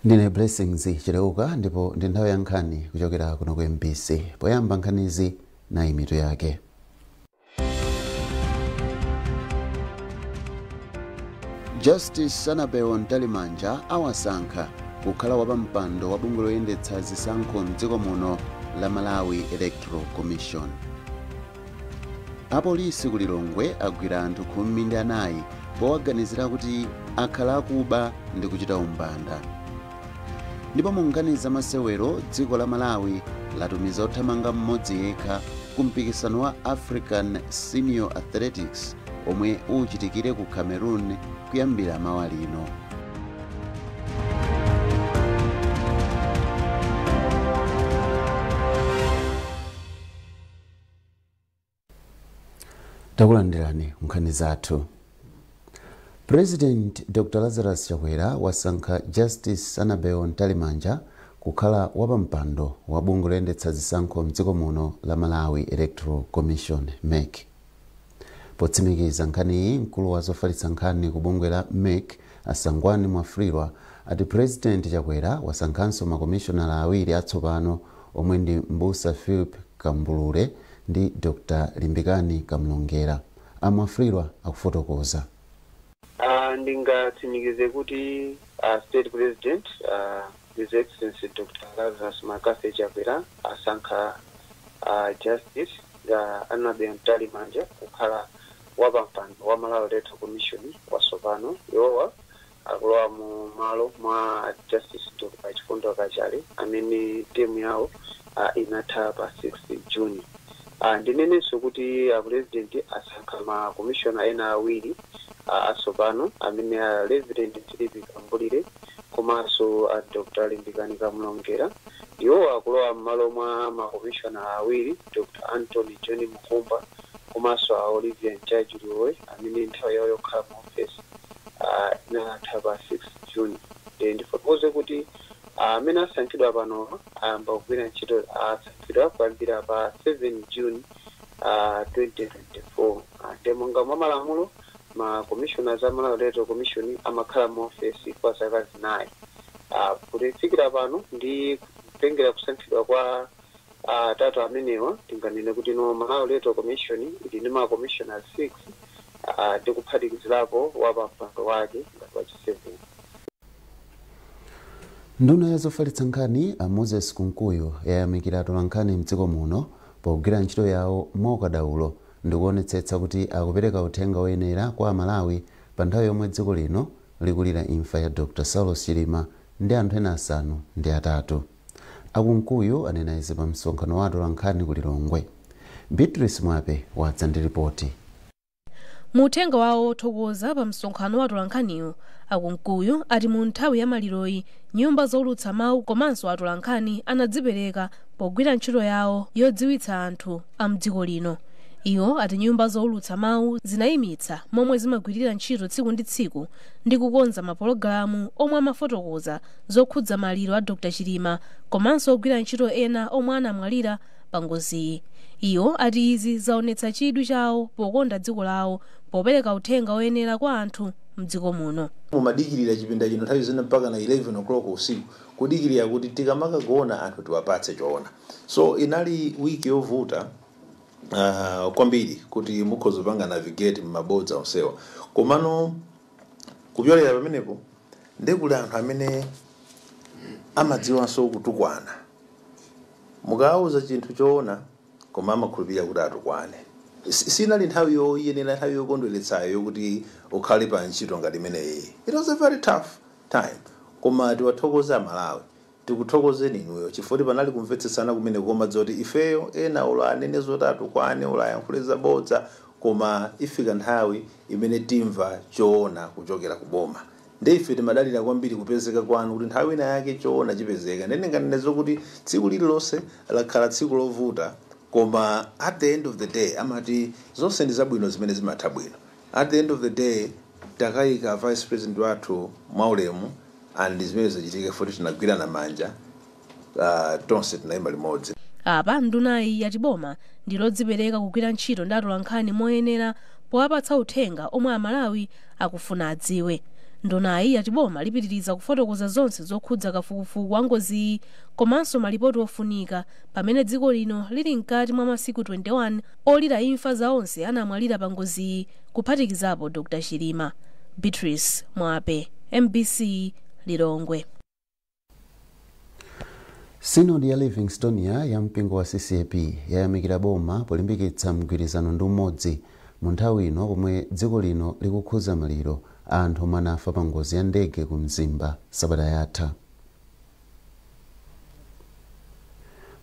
Ndine Blessings Chileuka ndipo ndi nthawi ya nkhani kuchokera kuno ku MBC. Poyamba nkhanizi nayi mitu yake. Justice Annabel Mtalimanja awasankha kukhala wapampando wa bungwe loyendetsa zisankho mdziko muno la Malawi Electoral Commission. Apolisi ku Lilongwe agwira anthu 14 powaganizira kuti akhala akuba ndi kuchita umbanda. Ndipo mu nkhani za masewero, dziko la Malawi latumiza othamanga mmodzi yekha ku mpikisano wa African Senior Athletics omwe uchitikire ku Cameroon kuyambira mawa lino. Takulandirani nkhani zathu. President Dr. Lazarus Chakwera wasankha Justice Annabel Mtalimanja kukhala wapampando wa bungwe loyendetsa zisankho mdziko muno la Malawi Electoral Commission MEC. Potsimikiza nkhaniyi, mkulu wa zofalitsa nkhani ku bungwe la MEC Asangwani Mwafulirwa ati President Chakwera wasankhanso makomishonala awiri atsopano omwe ndi Mbusa Philip Kambulule ndi Dr. Limbikani Kamlongera. Amwafulirwa akufotokoza. Ndingatsimikize kuti State President, His Excellency Dr. Lazarus McCarthy Chakwera asankha Justice Annabel Mtalimanja kukhala wapampando wa Malawi Electoral Commission watsopano. Iwowa akulowa mu malo mwa Justice Dr. Chifundo Kachale amene term yawo inatha pa 6 June. Ndinenenso kuti President asankha ma commissioner ena awiri atsopano amene a Reverend Philip Kambulire komanso a Dr. Limbikani Kamlongera. Iwo akulowa m'malo mwa ma commissioner awiri, Dr. Anthony John Mukumba komanso a Olivia Njaji Luowe amene nthawi yawo yokhala mu office inatha pa 6 June. Ndifotokoze kuti amene asankhidwa pano ayamba kugwira ntchito, asankhidwa kuyambira pa 7 June 2024. Monga mwa malamulo, ma commissioners a Malawi Electoral Commission amakhala mu office kwa zaka 4. Kufikira pano ndi kutengera kusankhidwa kwa atatu amenewa, tinganene kuti no Malawi Electoral Commission ili ndi ma commissioners 6 ndi kuphatikizirapo wapampando wake ngati wachi 7. Nduna ya zofalitsa nkhani a Moses Kunkuyu yayamikira atolankhani mdziko muno pogwira ntchito yawo mwaukadaulo ndikuonetsetsa kuti akupereka uthenga woyenera kwa Amalawi pa nthawi yomwe dziko lino likulira imfa ya Dr. Saulos Chilima ndi anthu ena 8. Akunkuyu anena izi pa msonkhano wa atolankhani ku Lilongwe. Beatrice Mwape wadza ndi ripoti. Mu uthenga wawo othokoza pa msonkhano wa atolankhaniwo, Akunkuyu ati mu nthawi ya maliroyi nyumba zowulutsa mawu komanso atolankhani anadzipereka pogwira ntchito yawo yodziwitsa anthu a mdziko lino. Iwo ati nyumba zowulutsa mawu zinayimitsa momwe zimagwirira ntchito tsiku ndi tsiku ndi kukonza mapologalamu omwe amafotokoza zokhudza maliro a Dr. Chilima komanso ogwira ntchito ena omwe anamwalira pa ngoziyi. Iwo ati izi zaonetsa chidwi chawo pokonda dziko lawo popereka uthenga woyenera kwa anthu mdziko muno. Mumadikirira chipinda chino nthawi zina mpaka na 11 o'clock usiku kudikirira kuti tikamakagona anthu tiwapatse choona. So inali wiki yovuta kwambiri kuti mukhoza kupanga navigate mmabodza onsewa. Komano kupyolera pamenepo ndikuli anthu amene amadziwanso kutukwana. Mukawuza chinthu choona koma amakhulupirira kuti atukwane. Sinali nthawi yoyenera, nthawi yokondweretsayo yokuti ukhale pa ntchito ngati imeneyi. It was a very tough time. Koma tiwathokoze Amalawi, tikuthokozeni inuyo chifukwa panali kumvetsetsana kumene koma zoti ifeyo ena ulo anene zoti atukwane, ulo ayankhule zabodza, koma ifika nthawi imene timva choona kuchokera kuboma. Ndi ife timadalira kwambiri kupezeka kwanu kuti nthawi ina yake choona chipezeka. Ndene nganene zokuti tsiku lililonse lakhala tsiku lovuta, koma at the end of the day amati zonse ndi zabwino zimene zimatha bwino. At the end of the day takayika vice president wathu mwaulemu and zimene zachitika futi tinagwirana manja, tonse tinayima limodzi. Apa ndunayi yati boma ndi lodzipereka kugwira ntchito ndi atolankhani moyenera powapatsa uthenga omwe Amalawi akufuna adziwe. Ndunayi yati boma lipitiriza kufotokoza zonse zokhudza kafukufuku wa ngoziyi komanso malipoti ofunika pamene dziko lino lili mkati mwa masiku 21 olira imfa za onse anamwalira pa ngoziyi, kuphatikizapo Dr Chilima. Beatrice Mwape, MBC, Lilongwe. Sinodi ya Livingstonia ya mpingo wa CCAP yayamikira boma polimbikitsa mgwirizano ndi umodzi mu nthawi ino pomwe dziko lino likukhuza maliro a anthu omwe anafa pa ngozi ya ndege ku Mzimba sabata yatha.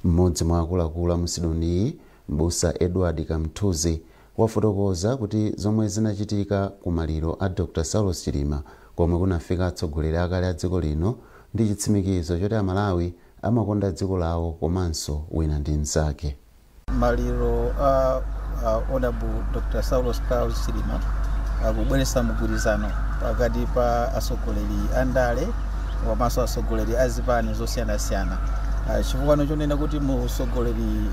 Mmodzi mwa akuluakulu a mu sinodiyi, Mbusa Edward Kamthuzi, wafotokoza kuti zomwe zinachitika ku maliro a Dr Saulos Chilima komwe kunafika atsogoleri akale a dziko lino ndi chitsimikizo choti Amalawi amakonda dziko lawo komanso wina ndi mnzake. Maliro a Honorable Dr Saulos Klaus Chilima akubweretsa mgwirizano pakati pa atsogoleri a ndale komanso atsogoleri a zipani zosiyanasiyana, chifukwa chonena kuti mtsogoleri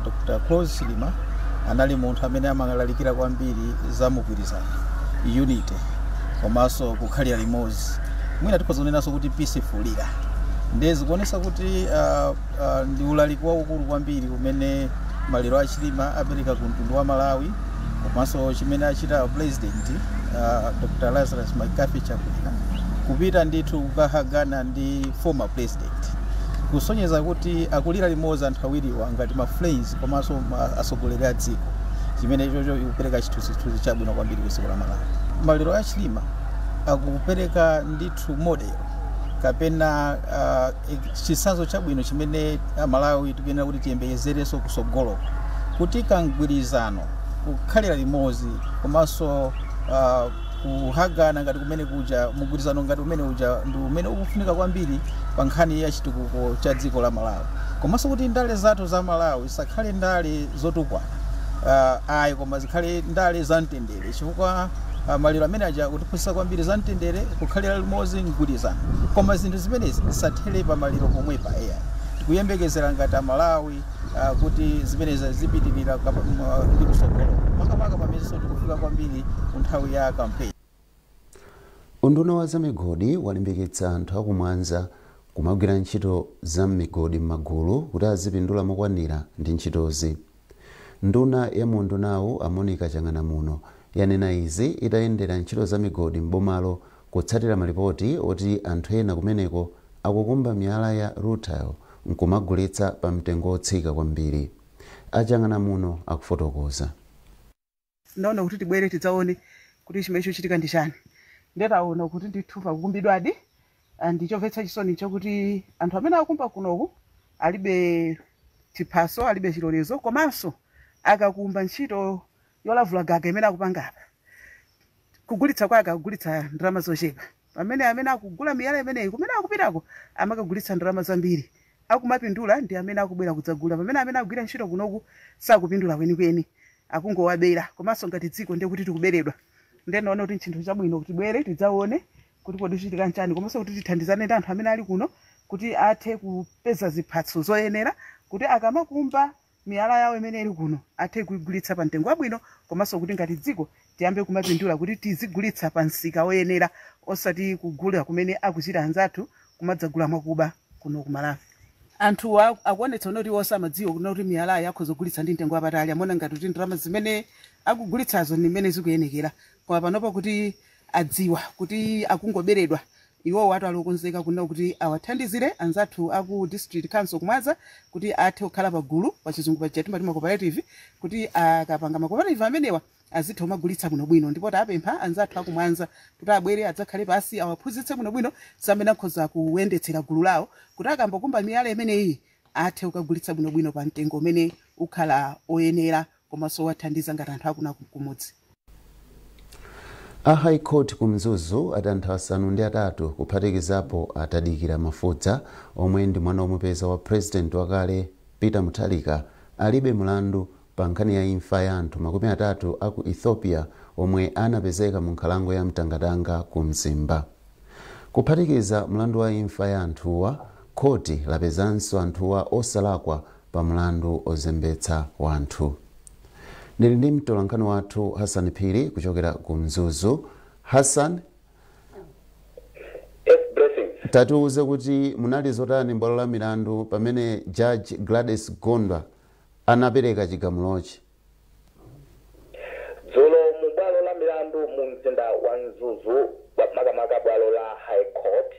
Dr Klaus Chilima anali munthu amene amalalikira kwambiri za mgwirizano, unity, komanso kukhalira limodzi, mwina tikhoza kunenanso kuti peaceful leader. Ndiye zikuonesa kuti ndi ulaliki waukulu kwambiri umene maliro a Chilima apereka ku mtundu wa Malawi, komanso chimene achita President Dr Lazarus McCarthy Chakwera kupita ndithu kukahagana ndi former president, kusonyeza kuti akulira limodzi anthu awiriwa ngati ma friends komanso atsogoleri a dziko, chimene chocho ikupereka chithunzithunzi chabwino kwambiri ku dziko la Malawi. Maliro a Chilima akupereka ndithu model kapena chitsanzo chabwino chimene Amalawi tikuyenera kuti tiyembekezerenso kusogoloko, kuti kamgwirizano, kukhalira limodzi, komanso kuhagana ngati kumene kuja, mgwirizano ngati umene uja ndi umene ukufunika kwambiri pa nkhani ya chitukuko cha dziko la Malawi, komanso kuti ndale zathu za Malawi zisakhale ndale zotukwana ayi, koma zikhale ndale za mtendere, chifukwa maliro amene aja kutiphunzitsa kwambiri za mtendere, kukhalira limodzi, mgwirizano. Koma zinthu zimenezi zisathere pa maliro pomwepa eya. Tikuyembekezera ngati Amalawi kuti zimenezi zipitirira ndi kusogolo, makamaka pamenenso tikufika kwambiri ku nthawi ya campaign. Unduna wa zamigodi walimbikitsa anthu akumwanza kumagwira ntchito za migodi m'magulu kuti azipindula mokwanira ndi ntchitozi. Nduna ya mundunawu, a Monica Chang'anamuno, yanena izi itayendera ntchito za migodi m'bomalo kutsatira malipoti oti anthu ena kumeneko akukumba miyala ya rutile nkumagulitsa pa mtengo otsika kwambiri. A Chang'anamuno akufotokoza. Ndaona kuti tibwere tidzaone kuti chimene chochitika ndi chani. Ndetaona kuti ndithu pakukumbidwadi. Ndichomvetsa chisoni chokuti anthu amene akumba kunoku alibe chiphaso, alibe chilolezo, komanso akakumba ntchito yolavula gaga imene akupanga apa, kugulitsa kwake akugulitsa ndalama zochepa, pamene amene akugula miyala imeneyi kumene akupitako amakagulitsa ndalama zambiri. Akumapindula ndi amene akubwera kudzagula, pamene amene akugwira ntchito kunoku sakupindula kwenikweni, akungowabera. Komanso ngati dziko ndiye kuti tikuberedwa. Ndiye ndaona kuti nchinthu chabwino kuti tibwere tidzaone kuti kodi chitika nchani, komanso kuti tithandizane ndi anthu amene ali kuno kuti athe kupeza ziphatso zoyenera kuti akamakumba miyala yawo imene ili kuno athe kuigulitsa pa mtengo wabwino, komanso kuti ngati dziko tiyambe kumapindula kuti tizigulitsa pa msika woyenera, osati kugula kumene akuchita anzathu kumadzagula mwakuba kuno ku Malawi. Anthu akuonetsa kuti osamadziwa kuti miyalayi akhoza kugulitsa ndi mtengo wapatali, amaona ngati kuti ndalama zimene akugulitsazo ndi mmene zikuyenekera, koma panopa kuti adziwa kuti akungoberedwa, iwowo atu ali okonzeka kunena kuti awathandizire anzathu aku district council kumwaza kuti athe kukhala pagulu, pachizungu paja timati ma cooperative, kuti akapanga ma cooperative amenewa azitha kumagulitsa bwinobwino. Ndipo tapempha anzathu akumwanza kuti abwere adzakhale pasi, awaphunzitse bwinobwino zamene akhoza kuyendetsera gulu lawo kuti akambokumba miyala imeneyi athe kukagulitsa bwinobwino pa mtengo umene ukhala oyenera komanso wathandiza ngati anthu akuna kumudzi. A High Court ku Mzuzu ati anthu 8 kuphatikizapo Atadikira Mafudza omwe ndi mwana womupeza wa president wakale Peter Mutharika alibe mulandu pa nkhani ya imfa ya anthu 30 aku Ethiopia omwe anapezeka mu nkhalango ya Mtangatanga ku Mzimba. Kuphatikiza mlandu wa imfa ya anthuwa, khoti lapezanso anthuwa osalakwa pa mlandu ozembetsa wanthu. Ndili ndi mtolankhani wathu Hassan Phiri kuchokera ku Mzuzu. Hassan, Tatiuze kuti munali zotani m'bwalo la milandu pamene Judge Gladys Gondwe anapereka chigamulochi? Dzulo mu bwalo la milandu mu mzinda wa Mzuzu, makamaka bwalo la High Court,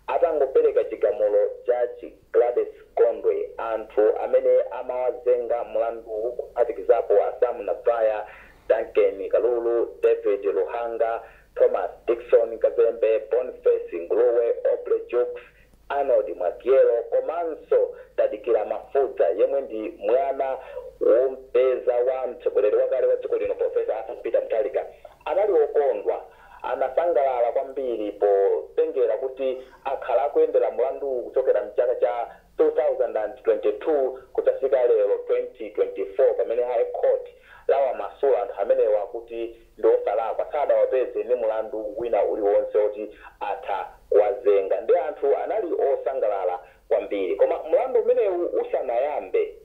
atangopereka chigamulo Judge Gladys Gondwe, anthu amene amawazenga mlandu, kuphatikizapo Asamu Navaya, Duncan Kalulu, David Luhanga, Thomas Dixon Kazembe, Boniface Nguluwe, Oble Jukes, Arnold Mwagielo komanso Tadikira Mafudza yemwe ndi mwana wompeza wa mtsogoleri wakale wa dziko lino Profesa Arthur Peter Mutharika, anali okondwa, anasangalala kwambiri potengera kuti akhala akuyendera mlandu kuchokera mchaka cha 2022 kudzafika lero 2024, pamene High Court lawamasula anthu amenewa kuti ndi osalakwa, sadawapeze ndi mulandu wina uliwonse oti atha kuwazenga. Ndi anthu anali osangalala kwambiri. Koma mlandu umenewu usanayambe,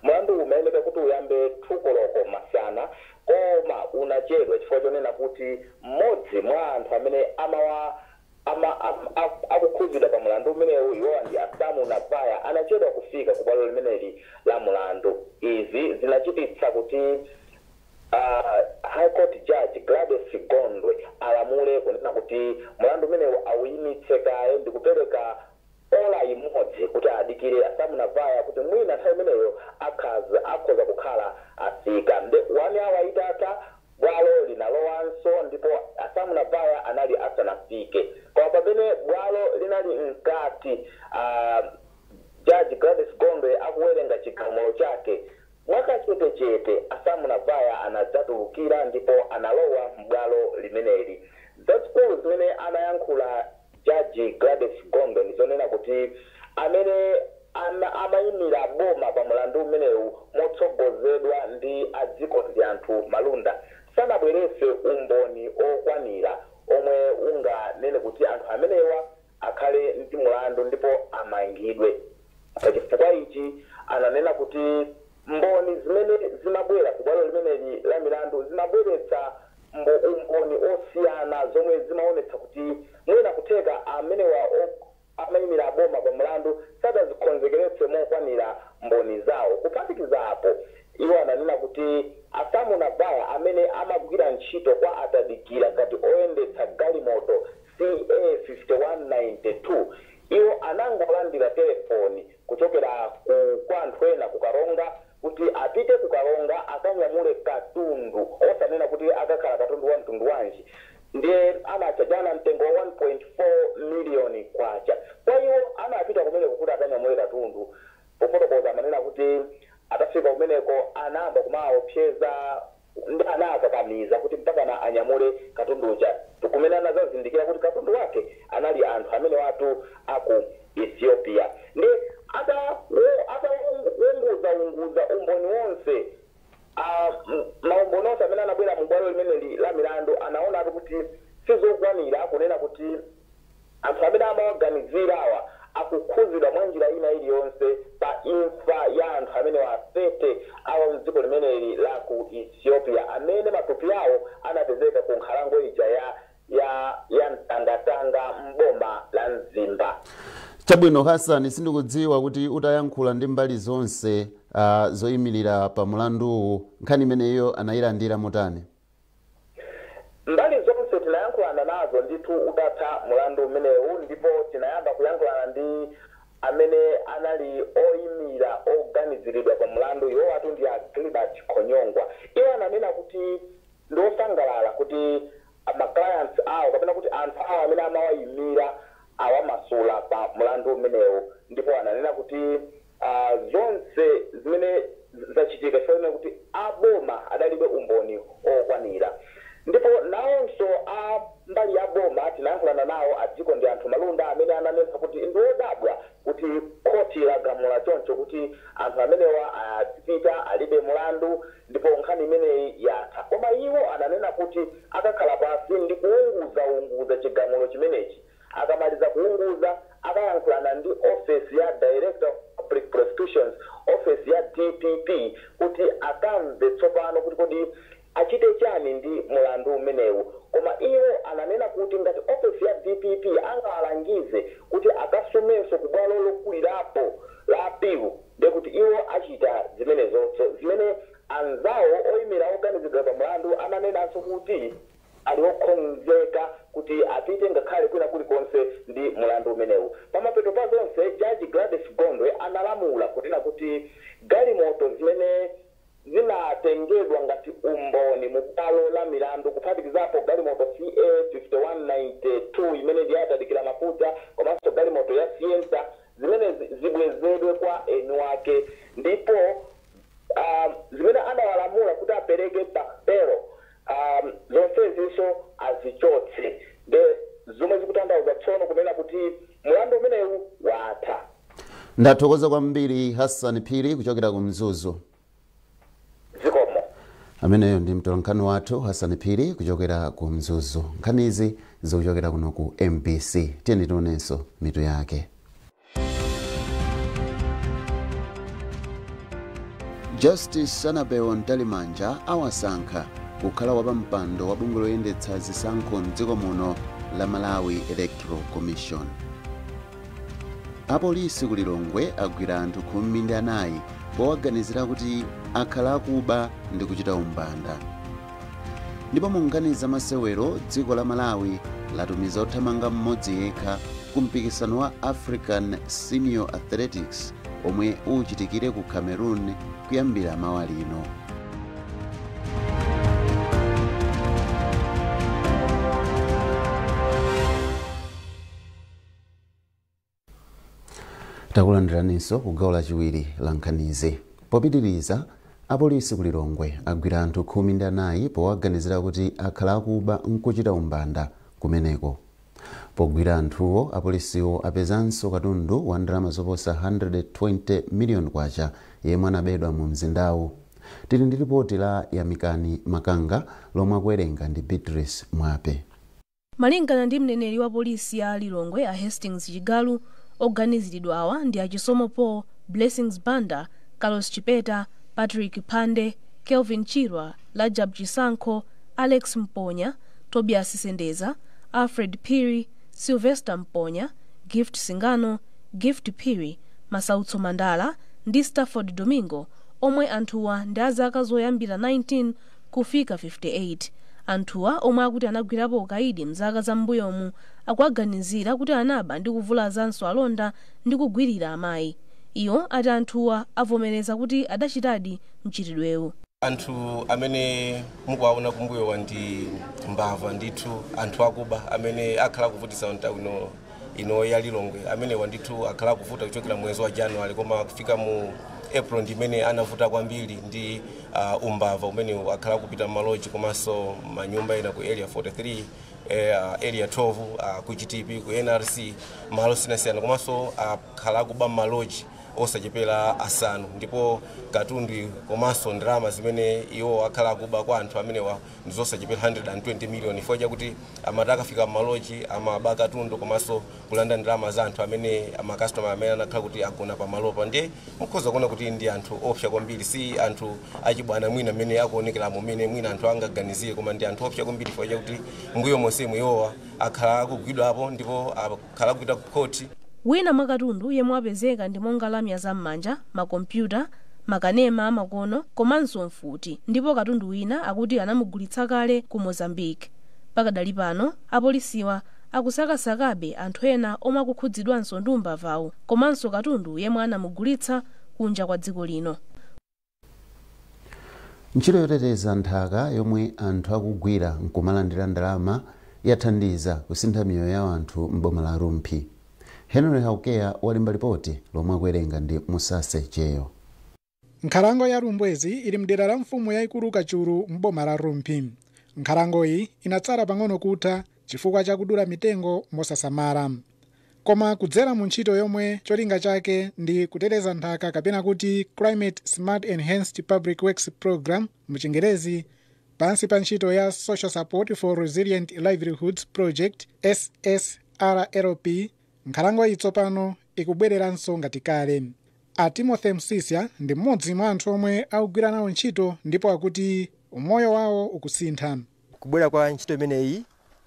mlandu umayeneka kuti uyambe 2 koloko masana, koma unachedwa chifukwa chonena kuti mmodzi mwa anthu amene amawa ama, am, akukhuzidwa pa mulandu umenewu, iwowa ndi Asamu Navaya, anachedwa kufika ku bwalo limeneli la mulandu. Izi zinachititsa kuti High Court Judge Gladys Gondwe alamule kunena kuti mulandu umenewu awuyimitse kaye ndi kupereka ola imodzi kuti adikire Asamu Navaya kuti mwina nthawi imeneyo akhoza kukhala afika. Nde 1 hour itatha, bwalo linalowanso ndipo Asamu Navaya anali asanafike. Koma pamene bwalo linali mkati, Judge Gladys Gondwe akuwerenga chigamulo chake, mwakachetechete Asamu Navaya anadzatulukira ndipo analowa m'bwalo limeneli. Zazikulu zimene anayankhula Jaji Gladys Gondwe ndizonena kuti amene amayimira boma pa mulandu umenewu motsogozedwa ndi adziko ndi anthu Malunda sanabweretse umboni okwanira omwe unganene kuti anthu amenewa akhale ndi mulandu ndipo amangidwe. Pachifukwa ichi ananena kuti mboni zimene zimabwera ku bwalo limeneli la milandu zimabweretsa umboni osiyana, zomwe zimaonetsa kuti mwina kutheka amenewa amayimira boma pa mulandu sadazikonzekeretse mokwanira mboni zawo. Kuphatikiza apo, iwo ananena kuti Asamu Navaya amene amagwira ntchito kwa Atadikira ngati oyendetsa galimoto CA 5192, iwo anangolandira telefoni kuchokera kwa anthu ena kuKaronga kuti apite kuKaronga akanyamule katundu, osanena kuti akakhala katundu wa mtundu wanji, ndiye anachajana mtengo wa 1.4 miliyoni kwacha. Kwa iwo anapita kumeneko kuti akanyamule katundu. Pofotokoza amanena kuti atafika kumeneko anayamba kumaopseza ndi anakakamiza kuti mpakana anyamule katundu uja, kumene anazazindikira kuti katundu wake anali anthu amene watu aku Ethiopia. Ndi atawunguza unguza umboni wonse, maumboni onse amene anabwera mu bwalo limeneli la milandu, anaonatu kuti sizokwanira kunena kuti anthu amene amawaganizira awa akukhuzidwa mwa njira ina iliyonse pa imfa ya anthu amene wa 30 awa mdziko limeneli la ku Ethiopia, amene matupi awo anapezeka ku nkhalango ija ya Mtangatanga mboma la Mzimba. Chabwino Hassan, sindikudziwa kuti utayankhula ndi mbali zonse zoyimirira pa mulanduwu, nkhani imeneyo anayilandira motani? Mbali zonse tinayankhulana nazo ndithu utatha mulandu umenewu, ndipo tinayamba kuyankhulana ndi amene anali oyimira oganiziridwa pa mulandu. Iwo atu ndi a Gilbert Khonyongwa. Iwo ananena kuti ndi osangalala kuti ma clients awo, kapena kuti anthu awo amene amawayimira, awamasula pa mulandu umenewu. Ndipo ananena kuti zonse zimene zachitika chifukwa kuti aboma adalibe umboni okwanira. Ndipo nawonso a mbali ya boma tinayankhulana nawo, adziko ndi anthu Malunda, amene ananena kuti ndi odabwa kuti khoti lagamula choncho kuti anthu amenewa azipita, alibe mulandu ndipo nkhani imeneyi yatha. Koma iwo ananena kuti akakhala pasi ndi kuunguzaunguza chigamulo chimenechi. Akamaliza kuunguza, akayankhulana ndi office ya Director of Public Prosecutions, office ya DPP, kuti akamve tsopano kuti kodi achite chani ndi mulandu umenewu. Koma iwo ananena kuti ngati ofesi ya DPP angalangize kuti akasumenso ku bwalo lokulirapo la apilu, ndekuti iwo achita zimenezonso zimene anzawo oyimira oganizidwa pa mulandu ananenanso kuti ali okonzeka kuti apite ngakhale kwina kulikonse ndi mulandu umenewu. Pamapeto pa zonse, Jaji Gladys Gondwe analamula kunena kuti galimoto zimene zinatengedwa ngati umboni mu bwalo la milandu, kuphatikizapo galimoto CA 5192 imene ndi yatadikira mafuta komanso galimoto ya Sienta, zimene zibwezedwe kwa eni wake. Ndipo zimene anawalamula kuti apereke papero zonsezinso azichotse, nde zomwe zikutanthauza tsono kunena kuti mulandu umenewu watha. Ndathokoza kwambiri Hassan Phiri kuchokera ku Mzuzu. Zikomo. Ameneyo ndi mtolankhani wathu Hassan Phiri kuchokera ku Mzuzu. Nkhanizi zikuchokera kuno ku MBC. Tiyeni tionenso mitu yake. Justice Annabel Mtalimanja awasankha kukhala wapampando wa bungwe loyendetsa zisankho mdziko muno la Malawi Electoral Commission. Apolisi ku Lilongwe agwira anthu 14 powaganizira kuti akhala akuba ndi kuchita umbanda. Ndipo mu nkhani za masewero, dziko la Malawi latumiza othamanga mmodzi yekha ku mpikisano wa African Senior Athletics omwe uchitikire ku Cameroon kuyambira mawa lino. Takulandiraninso ku gawo lachiwiri la nkhanizi. Popitiriza, apolisi ku Lilongwe agwira anthu 14 powaganizira kuti akhala akuba nkuchita umbanda kumeneko. Pogwira anthuwo, apolisiwo apezanso katundu wa ndalama zoposa 120 million kwacha yemwe anabedwa mu mzindawu. Tili ndi ripoti la Yamikani Makanga lomwe akuwerenga ndi Beatrice Mwape. Malingana ndi mneneri wa polisi ya Lilongwe a Hastings Chigalu, oganiziridwa awa ndi Achisomo Paul, Blessings Banda, Carlos Chipeta, Patrick Pande, Kelvin Chirwa, Rajab Chisankho, Alex Mponya, Tobias Sendeza, Alfred Phiri, Sylvester Mponya, Gift Singano, Gift Phiri, Masautso Mandala ndi Stafford Domingo, omwe anthuwa ndi azaka zoyambira 19 kufika 58. Anthuwa omwe akuti anagwirapo ukaidi mzaka za m'mbuyomu akuaganizira kuti anaba ndi kuvulazanso alonda ndi kugwirira amayi. Iwo ati anthuwa avomereza kuti adachitadi mchitidwewu. Anthu amene mukuwaona kumbuyowa ndi mbava ndithu, anthu akuba amene akhala kuvutitsa nthawi ino ya Lilongwe. Amenewa ndithu akhala kuvuta kuchokera mwezi wa January, koma kufika mu April ndimene anavuta kwambiri ndi umbava umene akhala kupita maloji komanso manyumba ena ku Area 43, Area 12, ku GTP, ku NRC, malo osiyanasiyana, komanso akhala akuba maloji osachepera asanu. Ndipo katundu komanso ndalama zimene iwo akhala akuba kwa anthu amenewa ndizosachepera 120 million, chifukwa chakuti amati akafika mmaloji amaba katundu komanso kulanda ndalama za anthu amene amakastoma amene anakhala kuti agona pamalopa. Ndiye mukhoza kuona kuti ndi anthu opsa kwambiri, si anthu achibwana mwina amene akuonekeramo mene mwina anthu angaganizire, koma ndi anthu opsa kwambiri chifukwa chakuti mbuyo monsemu iwowa akhala akugwidwapo ndipo akhala akupita ku khoti. Wina mwakatundu yemwe apezeka ndi monga lamya zam'manja, makompyuta, makanema amakono komanso mfuti, ndipo katundu wina akuti anamugulitsa kale ku Mozambique. Pakadali pano apolisiwa akusakasakabe anthu ena omwe akukhudzidwanso ndi umbavawu komanso katundu yemwe anamugulitsa kunja kwa dziko lino. Ntchito yoteteza nthaka yomwe anthu akugwira nkumalandira ndalama yathandiza kusintha miyoyo ya anthu m'boma la Rumphi. Henry Haukeya walemba ripoti lomwe akuwerenga ndi Musase Cheyo. Nkhalango ya Rumbwezi ili mdera la mfumu yayikulu Kachulu m'boma la Rumphi. Nkhalangoyi inatsala pang'ono kutha chifukwa chakudula mitengo mosasamala. Koma kudzera mu ntchito yomwe cholinga chake ndi kuteteza nthaka kapena kuti Climate Smart Enhanced Public Works Program muchingerezi, pansi pa ntchito ya Social Support for Resilient Livelihoods Project SSRLP, nkhalango iyi tsopano ikubwereranso ngati kale. A Timothy Msisya ndi mmodzi mwa anthu omwe akugwira nawo ntchito ndipo akuti Umoyo wawo ukusintha. Kubwera kwa ntchito imeneyi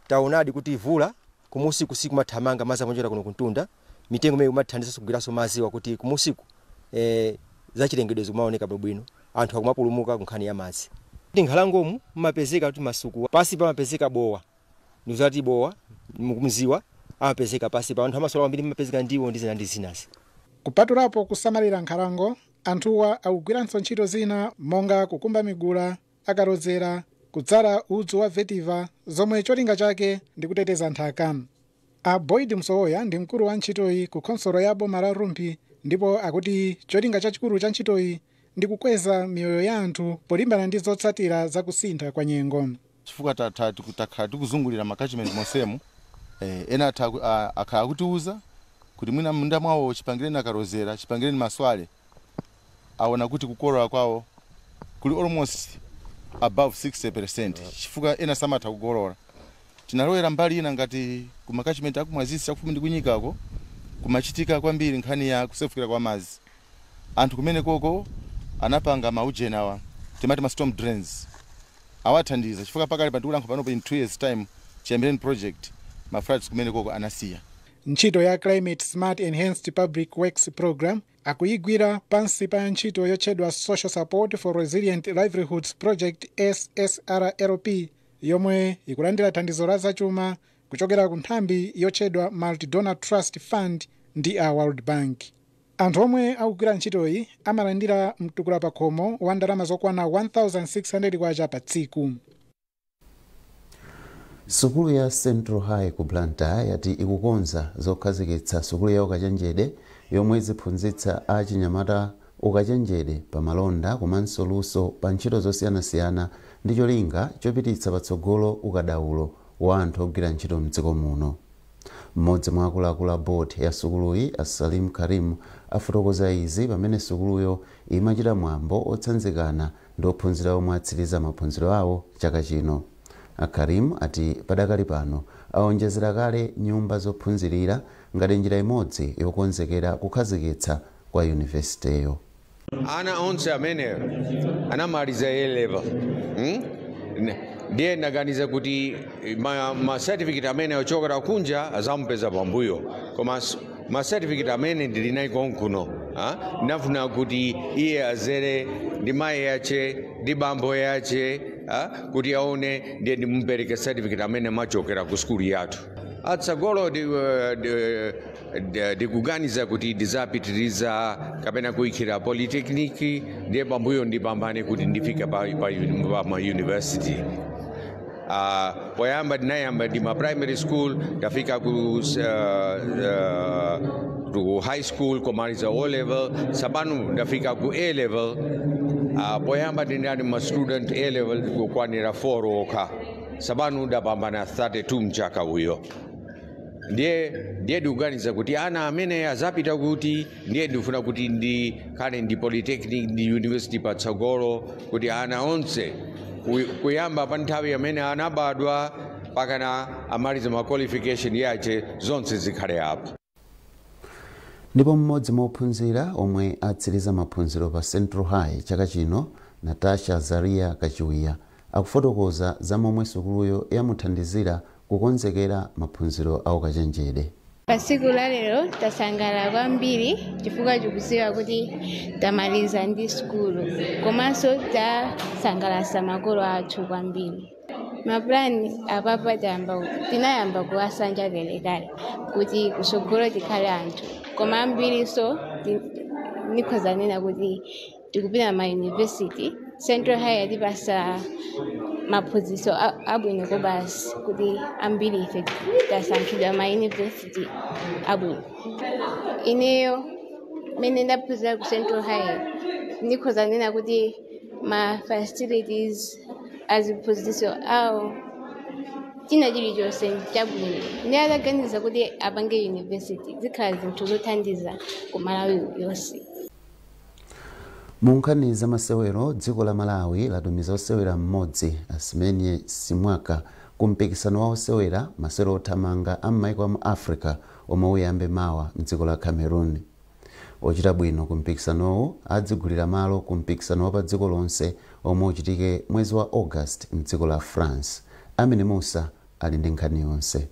taonadi kuti ivula kumusiku siku mathamanga madzi amonjera kuno kuntunda mitengo imene imathandiza kugwiranso maziwa kuti kumusiku zachilengedwe zikumaoneka bwino, anthu akumapulumuka ku nkhani ya madzi. Nkhalangomu mmapezeka kuti masuku pasi pamapezeka bowa, ndikuzati bowa mukumziwa amapezeka pasi pa anthu amasola kwambiri, mmapezeka ndiwo ndi zina ndi zinazi. Kupatulapo kusamalira nkhalango, anthuwa akugwiranso ntchito zina monga kukumba migula, akalodzera, kudzala udzu wa vetiva zomwe cholinga chake ndi kuteteza nthaka. A Boyd Msowoya ndi mkulu wa ntchitoyi ku khonsolo ya boma la Rumphi ndipo akuti cholinga chachikulu cha ntchitoyi ndi kukweza miyoyo ya anthu polimbana ndi zotsatira zakusintha kwa nyengo. Chifukwa takhala tikuzungulira ma catchment monsemu, ena akhala akutiuza kuti mwina munda mwawo chipangireni akalozera, chipangireni maswale, aona kuti kukolola kwawo kuli almost above 60%, chifukwa ena samatha kukolola. Tinalowera mbali ina ngati kuma catchment akumwazisi chakufupi ndi kunyikako kumachitika kwambiri nkhani ya kusefukira kwa madzi. Anthu kumene koko anapanga maujeni awa timati ma storm drains, awathandiza chifukwa pakali pandikulankhula panopo in 2 years time chiyambireni project ma floods kumene koko anasiya. Ntchito ya Climate Smart Enhanced Public Works Program akuyigwira pansi pa ntchito yotchedwa Social Support for Resilient Livelihoods Project SSRLP yomwe ikulandira thandizo la zachuma kuchokera ku nthambi yotchedwa Multi-Donor Trust Fund ndi a World Bank. Anthu omwe akugwira ntchitoyi amalandira mtukula pakhomo wa ndalama zokwana 1600 kwacha pa tsiku. Sukulu ya Central High ku Blantyre yati ikukonza zokhazikitsa sukulu ya ukachenjede yomwe iziphunzitsa achinyamata ukachenjede pa malonda komanso luso pa ntchito zosiyanasiyana ndi cholinga chopititsa patsogolo ukadaulo wa anthu ogwira ntchito mdziko muno. Mmodzi mwa akuluakulu a board ya sukuluyi, a Salim Karim, afotokoza izi pamene sukuluyo imachita mwambo otsanzikana ndi ophunzira omwe atsiriza maphunziro awo chaka chino. A Karim ati padakali pano aonjezera kale nyumba zophunzirira ngati njira imodzi yokonzekera kukhazikitsa kwa yunivesiteyo. Ana onse amene anamaliza A level, Ndiye ndaganiza kuti ma certificate amene ochokera kunja azampeza pambuyo, koma ma certificate amene ndili nayi konkuno, ndafuna kuti iye azere ndi mayi yache ndi bambo yache, kuti aone, ndiye ndimupereke certificate amene machokera ku skulu yathu. Atsogolo ndikuganiza kuti ndizapitiriza kapena kuyikira polytechnic, ndiye pambuyo ndipambane kuti ndifike pa ma university. Poyamba ndinayamba ndi ma primary school, ndafika ku high school kumaliza O level, tsapano ndafika ku A level. Poyamba ndinali ma student A level kukwanira 4 okha, tsapano ndapambana 32 mchaka uyo. Ndiye ndikuganiza kuti ana amene azapita kuti ndiye ndikufuna kuti ndikhale ndi polytechnic ndi university patsogolo, kuti ana onse kuyamba pa nthawi amene anabadwa pakana amaliza ma qualification yache zonse zikhale apo. Ndipo mmodzi mwa ophunzira omwe atsiriza maphunziro pa Central High chaka chino, Natasha Zaria Kachiwiya, akufotokoza za momwe sukuluyo yamuthandizira kukonzekera maphunziro a ukachenjede. Pa tsiku la lero tasangalala kwambiri chifukwa tikudziwa kuti tamaliza ndi sukulu, komanso tasangalatsa makolo athu kwambiri. Mapulani apapa tinayamba kuwasanja kalekale kuti kutsogolo tikhale anthu, koma ambiriso nikhoza nena kuti tikupita ma university. Central High yatipasa maphunzitso abwino kobasi kuti ambiri ife tasankhidwa ma university abwino. Ineyo mene ndaphunzira ku Central High ndikhoza nena kuti ma facilities aziphunzitso awo china chilichonse chabwino, ndi ataganiza kuti apange university zikhala zinthu zothandiza ku Malawi yonse. Mu nkhani za masewero, dziko la Malawi latumiza osewera mmodzi, Asimenye Simwaka, ku mpikisano wa osewera masewero othamanga a m'maiko amu Africa omwe uyambe mawa mdziko la Cameroon. Ochita bwino ku mpikisanowu adzigulira malo ku mpikisano wa pa dziko lonse omwe uchitike mwezi wa August mdziko la France. Amene Musa ali ndi nkhani yonse.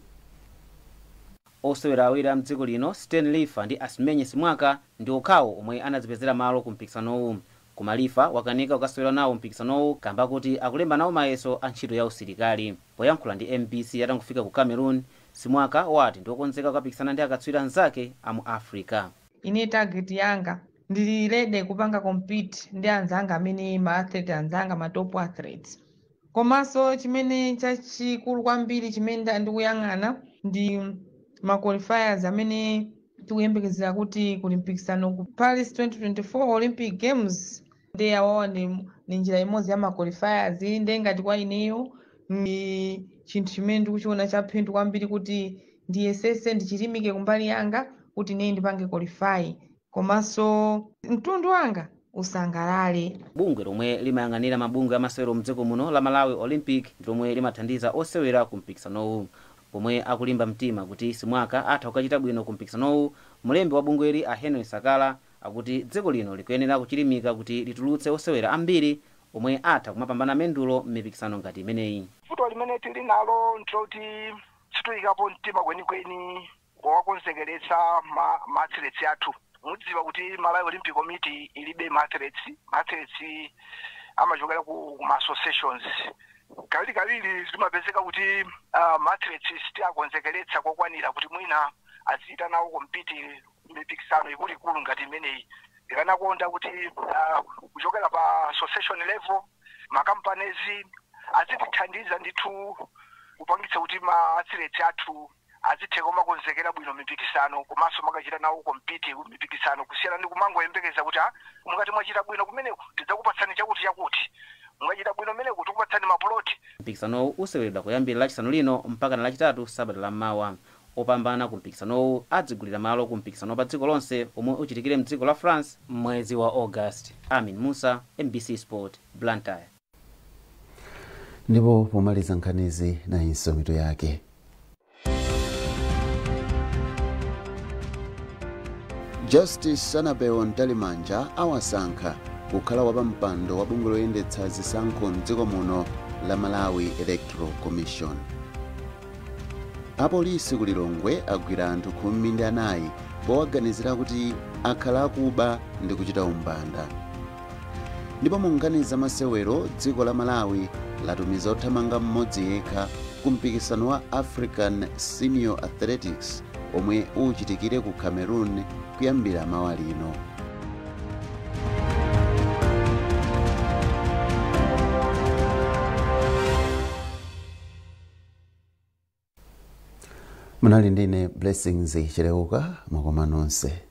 Osewera awiri a mdziko lino, Stan Lifa ndi Asimenye Simwaka, ndi okhawo omwe anadzipezera malo ku mpikisanowu. Koma Lifa wakanika kukasewera nawo mpikisanowu kamba kuti akulemba nawo mayeso a ntchito ya usilikali. Poyankhula ndi MBC atangofika ku Cameroon, Simwaka wati ndiokonzeka kukapikisana ndi akatswiri anzake a mu Africa. Ine target yanga ndili ready kupanga compete ndi anzanga amene ma athlete anzanga, ma top athletes. Komanso chimene chachikulu kwambiri chimene ndikuyang'ana ndi ma qualifiers amene tikuyembekezera kuti kuli mpikisano ku Paris 2024 Olympic Games. Ndi awawa ndi njira imodzi ya ma qualifiers. Ndi ngati kwa ineyo ndi chinthu chimene ndikuchiona chaphindu kwambiri kuti ndiyesese, ndichilimike kumbali yanga kuti ineyo ndipange qualify, komanso mtundu wanga usangalale. Bungwe lomwe limayang'anira mabungwe amasewero mdziko muno la Malawi Olympic lomwe limathandiza osewera ku mpikisanowu. Pomwe akulimba mtima kuti Simwaka atha kukachita bwino ku mpikisanowu, mlembi wa bungweli a Henry Sakala akuti dziko lino likuyenera kuchilimika kuti litulutse osewera ambiri omwe atha kumapambana mendulo m'mipikisano ngati imeneyi. Vuto limene tili nalo ndiloti situyikapo mtima kwenikweni wakonzekeretsa ma athletes athu. Mudziwa kuti Malawi Olympic Committee ilibe ma athletes. Ma athletes amachokera ku ma associations. Kawiri kawiri zimapezeka kuti ma athletes sitiakonzekeretsa kokwanira kuti mwina azichita nawo compete mipikisano ikuluikulu ngati imeneyi. Ndikanakonda kuti kuchokera pa association level, ma companies azitithandiza ndithu kupangitsa kuti ma athletes athu azithe kumakonzekera bwino mipikisano, komanso makachita nawo compete mipikisano, kusiyana ndi kumangoyembekeza kuti mukati mwachita bwino kumeneku tidzakupatsani chakuti chakuti, mukachita bwino kumeneku tikupatsani mapuloti. Mpikisanowu useweredwa kuyambira Lachisanu lino mpaka na Lachitatu sabata lammawa. Opambana ku mpikisanowu adzigulira malo ku mpikisano pa dziko lonse omwe uchitikire mdziko la France mwezi wa August. Amin Musa, MBC Sport, Blantyre. Ndipo pomaliza nkhanizi, nayinso mitu yake. Justice Annabel Mtalimanja awasankha kukhala wapampando wa bungwe loyendetsa zisankho mdziko muno la Malawi Electoral Commission. Apolisi ku Lilongwe agwira anthu 14 powaganizira kuti akhala akuba ndi kuchita umbanda. Ndipo mu nkhani za masewero, dziko la Malawi latumiza othamanga mmodzi yekha ku mpikisano wa African Senior Athletics omwe uchitikire ku Cameroon kuyambira mawa lino. Munali ndine Blessings Chileuka, mwakoma nonse.